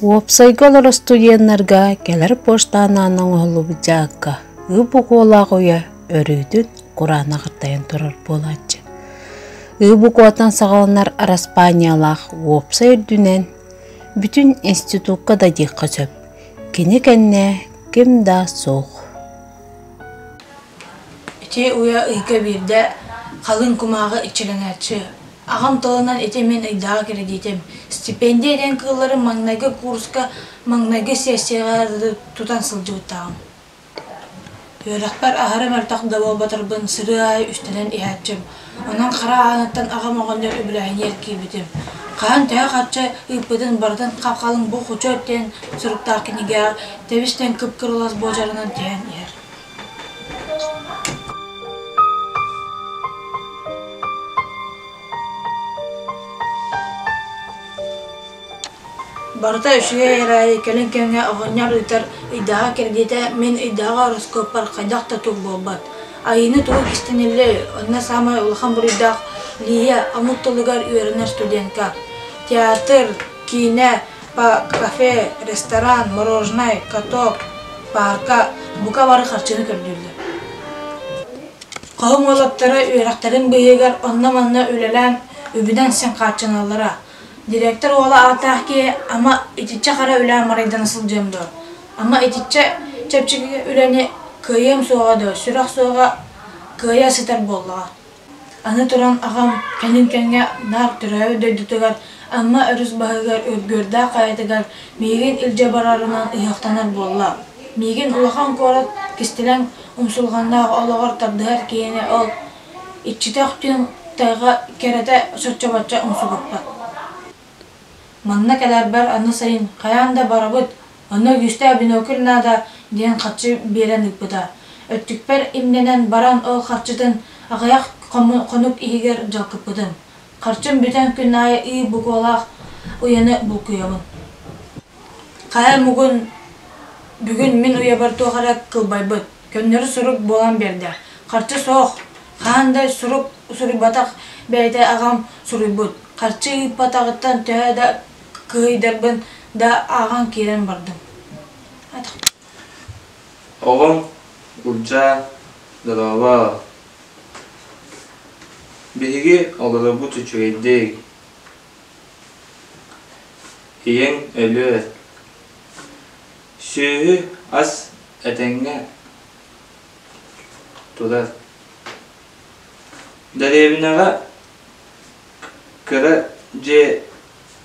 Уопсайга олорор студеннарга кэлэр почта анаан оҥоһуллубут дьаакка ыы букуолаах уйа өрүүтүн кураанах ыртайан турар буолааччы. Ыы букуотан саҕаланар араспаанньалаах уопсай үрдүнэн бүтүн институкка да диэххэ сөп. Кини кэннэ ким да суох. Ити уйа ыйга биирдэ халыҥ кумааҕы иччилэнээччи. Аҕам тылынан ити мин ыйдааҕы кирэдьиитим. Стипендия диэн кыыллары маҥнайгы курска маҥнайгы сессияҕа тутан сылдьыбыттааҕым. Үөрэхпэр аһары мөлтөх да буолбатарбын сырыы аайы үстэнэн иһээччим. Онон хара ааныттан аҕам оҕонньор үбүлээһинигэр киирбитим. Хаһан төһө харчы ыыппытын барытын хап-халыҥ бу хочуот диэн суруктаах кинигэҕэ тэбис-тэҥ кып-кырылас буочарынан түһэн иһэр. Барыта үчүгэй эрээри, кэлин кэмҥэ оҕонньор ыытар ыйдааҕы кирдиитэ мин ыйдааҕы ороскуоппар хайдах да тук буолбат. Айыыны тугу кистэниллиэй, онно саамай улахан буруйдаах Лия омук тылыгар үөрэнэр студентка. Театр, киинэ, кафе, ресторан, мороженай, каток, паарка бука бары харчыны көрдүүллэр. Хоһум уолаттара үөрэхтэрин быыһыгар онно-манна үлэлээн үбүнэн син хааччыналлара. Директор уола ааттаах киһи ама итиччэ хара үлээн марайдана сылдьыам дуо? Ама итиччэ чэпчэки үлэни кыайыам суоҕа дуо? Сүрэх суоҕа кыайа сытар буоллаҕа. Аны туран аҕам кэлин кэмҥэ наар төрөөбүт дойдутугар Амма өрүс баһыгар Үргүөрдээх хайатыгар миигин илдьэ барарынан ыһыахтанар буолла. Миигин улахан куорат кистэлэҥ умсулҕаннаах олоҕор тардыһар киһини ол иччитэх түҥ тайҕа кэрэтэ соччо-бачча умсугуппат. Манна кэлэрбэр аны сайын хайаан да барабыт, онно күүстээх бинокль наада диэн харчы биэрэн ыыппыта. Өттүкпэр имнэнэн баран ол харчытын аҕыйах хонук иһигэр дьалкыппытым. Харчым бүтэн күн аайы ыы буквалаах уйаны булкуйабын. Хайа мугун бүгүн мин уйабар туох эрэ кылбайбыт, көннөрү сурук буолан биэрдэ. Харчы суох, хаһан да сурук суруйбатах бэйэтэ аҕам суруйбут. Харчы ыыппатаҕыттан төһө да кыһыйдарбын да ааҕан киирэн бардым. Оҕом Улдьаа дорообо. Биһиги олоробут үчүгэйдик. Ийэҥ өлүө. Сүөһү ас этэҥҥэ турар. Дэриэбинэҕэ кыра дьиэ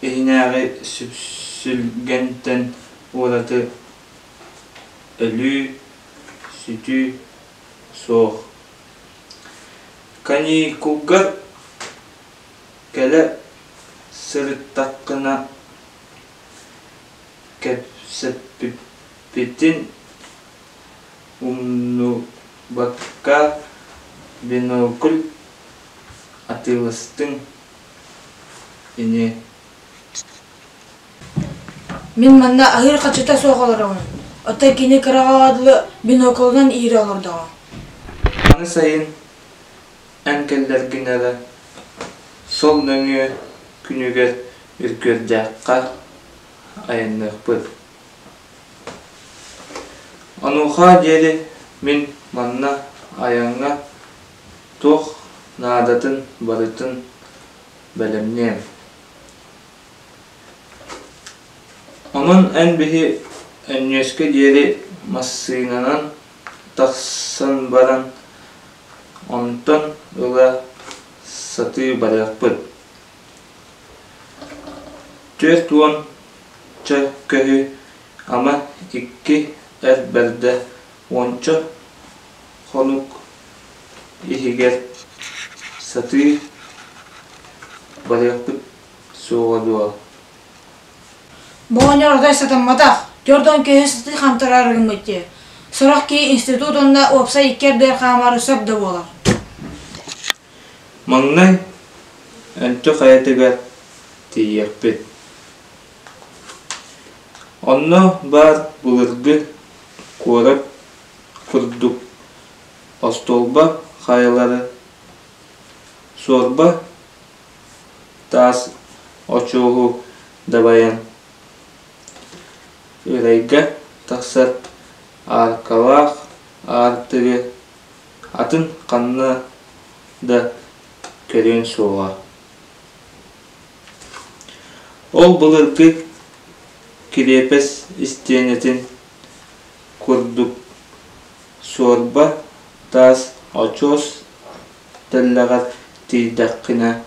иһинээҕи сүпсүлгэнтэн ураты өлүү, сүтүү суох. Каникулга кэлэ сырыттаххына кэпсэппиппитин умнубакка бинокль атыыластыҥ ини. Мин манна аһыыр харчыта суох олоробун, оттон кини кыраҕаҕа дылы биноклунан иирэ олордоҕо. Аны сайын эн кэллэргин эрэ сол нөҥүө күнүгэр Үргүөрдээххэ айанныахпыт. Онуоха диэри мин манна айаҥҥа туох наадатын барытын бэлэмниэм. Онон эн биһи Өнньүөскэ диэри массыынанан тахсан баран, онтон ыла сатыы барыахпыт. 40 көһү ама икки эр бэрдэ уонча хонук иһигэр сатыы барыахпыт суоҕа дуо? Бу оҕонньор отой сатамматах, 40 көһү сатыы хаамтарар гыммыт дии. Сорох киһи институт уонна уопсай икки ардыгар хаамары сөп да буолар. Маҥнай Өнтө хайатыгар тиийиэхпит. Онно баар былыргы куорат курдук остуолба хайалары суорба таас очуоһу дабайан. Ырайга тахсар ааркалаах аартыгы атын ханна да көрүөн суоҕа. Ол былыргы кириэпэс истиэнэтин курдук суорба таас очуос тэллэҕэр тиийдэххинэ,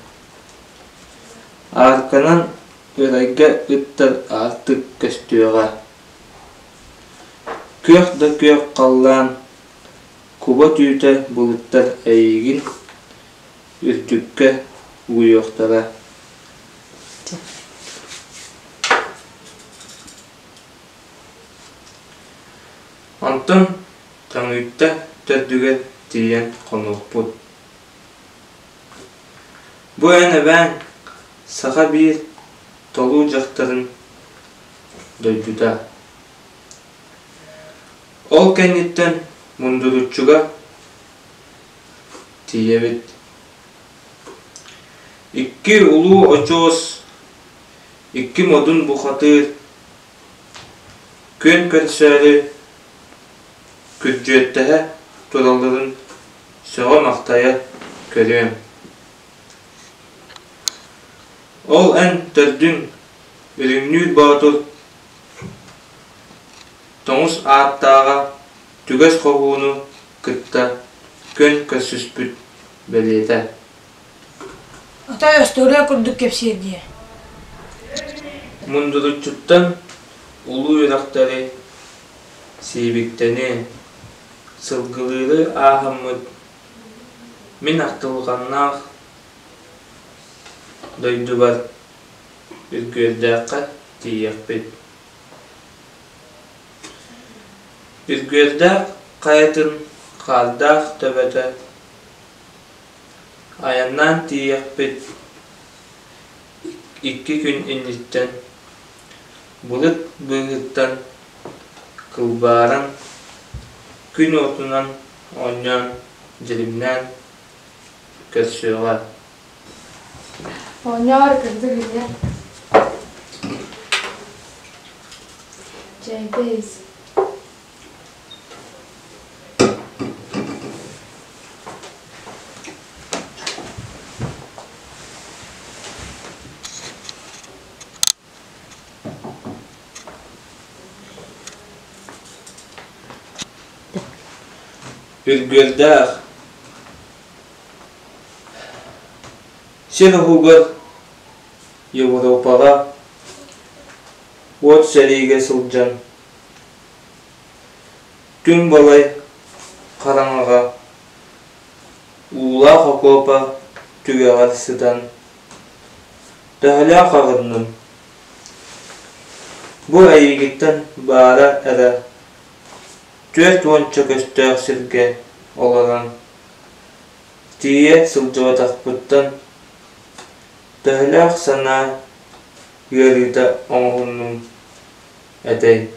аарканан ырайга ыттар аартык көстүөҕэ. Күөх да күөх халлаан куба түүтэ былыттар эйигин үрдүккэ угуйуохтара. Онтон Таҥыытта төрдүгэр тиийэн хонуохпут. Бу эн эбээҥ саха биир толуу дьахтарын дойдута. Ол кэнниттэн Мундуруччуга тиийэбит. Икки улуу очуос, икки модун бухатыыр күөн көрсөөрү күрдьүөттэһэ туралларын сөҕө-махтайа көрүөм. Ол эн төрдүҥ Үрүҥнүүр Боотур тоҥус ааттааҕа түгэс хоһууну кытта күөн көрсүспүт бэлиэтэ. Отой остуоруйа курдук кэпсиир дии. Мундуруччуттан улуу үрэхтэри, сиибиктэни, сылгылыыры ааһаммыт мин ахтылҕаннаах дойдубар Үргүөрдээххэ тиийиэхпит. Үргүөрдээх хайатын хаардаах төбөтө айаннаан тиийиэхпит икки күн инниттэн былыт быыһыттан кылбааран, күн уотунан оонньоон дьиримнээн көрсүөҕэ. Оонньоор кырдьык ийэ. Чэйдэ ис. Үргүөрдээх Сир уһугар Европаҕа уот сэриигэ сылдьан түҥ балай хараҥаҕа уулаах окуопа түгэҕэр сытан төһөлөөх аҕынным Бу эйигиттэн баара эрэ 40 көстөөх сиргэ олорон Тиийэ сылдьыбатахпыттан төһөлөөх санаа ыарыыта оҥоһуннум этэй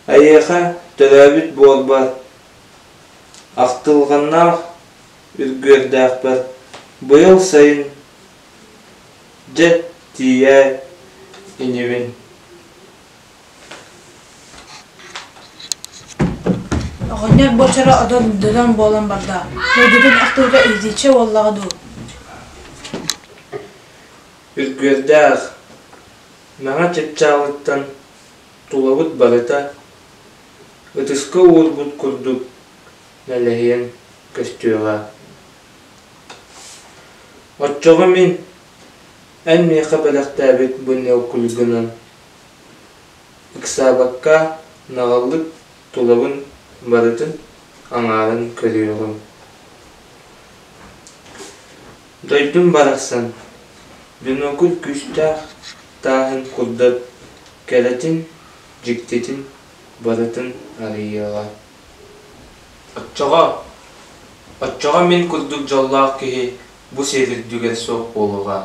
Эйиэхэ төрөөбүт буорбар, ахтылҕаннаах үргүөрдээхпэр быйыл сайын Дьэ, тиийээ инибин Оҕонньор буочара одон додон буолан барда, дойдутун ахтыбыта итиччэ буоллаҕа дуу Үргүөрдээх, мэҥэ чыпчаалыттан тулабыт барыта ытыска уурбут курдук нэлэһийэн көстүөҕэ. Оччоҕо мин эн миэхэ бэлэхтээбит бунньалкуйгунан ыксаабакка наҕыллык тулабын барытын аҥаарын көрүөҕүм. Дойдум барахсан бинокль күүстээх тааһын курдат кэрэтин, дьиктитин барытын арыйыаҕа. Оччоҕо, оччоҕо мин курдук дьоллоох киһи бу сир үрдүгэр суох буолуоҕа.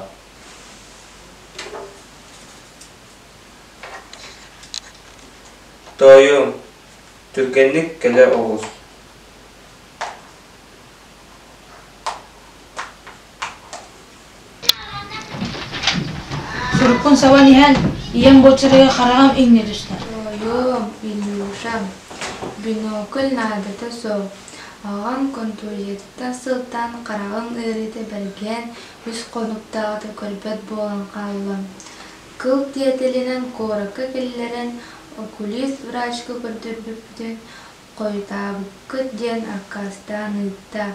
Тоойуом, түргэнник кэлэ оҕус. Харахпын сабан иһэн, ийэм буочарыгар хараҕым иҥнэ түстэ. Тоойуом, Илюша, бинокль наадата суох. Аҕам контузиятыттан сылтаан хараҕыҥ ыарыыта бэргээн, үс хонуктааҕыта көрбөт буолан хаалла. Кыл тиэтэлинэн куоракка киллэрэн окулист врачка көрдөрбүппүтүн хойутаабыккыт диэн аккаастаан ыытта.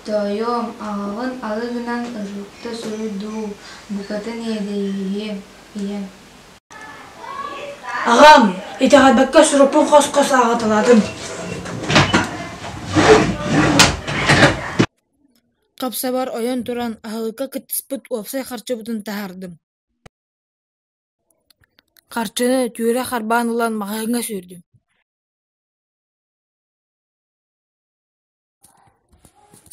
Тоойуом, аҕаҕын алы гынан ырытта суруй дуу, букатын иэдэйииһи, ийэм. Аҕам, итэҕэйбэккэ сурукпун хос-хос ааҕыталаатым. Хап-сабар ойон туран аһылыкка кыттыспыт уопсай харчыбытын таһаардым. Харчыны түүрэ харбаан ылан маҕаһыыҥҥа сүүрдүм.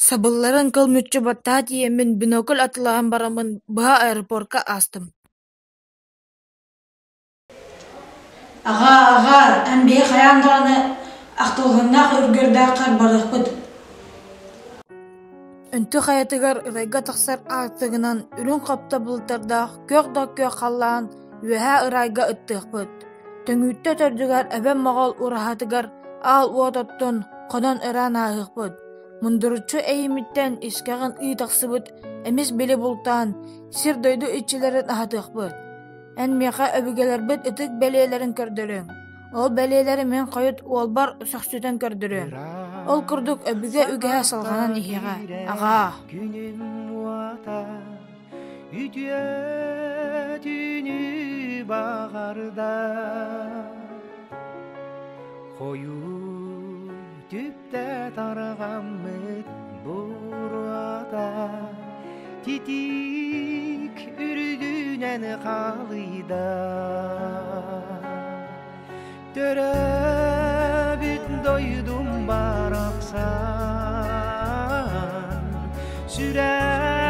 Сабылларын кыл мүччү баттаһа тиийэммин бинокль атыылаһан бараммын быһа аэропорка аастым. Аҕаа, аҕаа, эн биһи хайаан даҕаны ахтылҕаннаах үргүөрдээххэр барыахпыт. Үнтү хайатыгар ырайга тахсар аартыгынан үрүҥ хопто былыттардаах күөх да күөх халлаан үөһээ ырайга ыттыахпыт. Төҥүүттэ төрдүгэр эбэм моҕол ураһатыгар аал уот оттон хонон ыраан ааһыахпыт. Мундуруччу эйимиттэн искэҕин ыы тахсыбыт эмис били бултаан сир-дойду иччилэрин аһатыахпыт. Эн миэхэ өбүгэлэрбит ытык бэлиэлэрин көрдөрүөҥ. Ол бэлиэлэри мин хойут уолбар сөхсүтэн көрдөрүөм. Ол курдук өбүгэ үгэһэ салҕанан иһиэҕэ. Аҕаа. Күнүм уота үтүө түүнү баҕарда Хойуу түптэ тарҕаммыт буруота Титиик үрдүнэн халыйда Төрөөбүт дойдум барахсан сүрэх.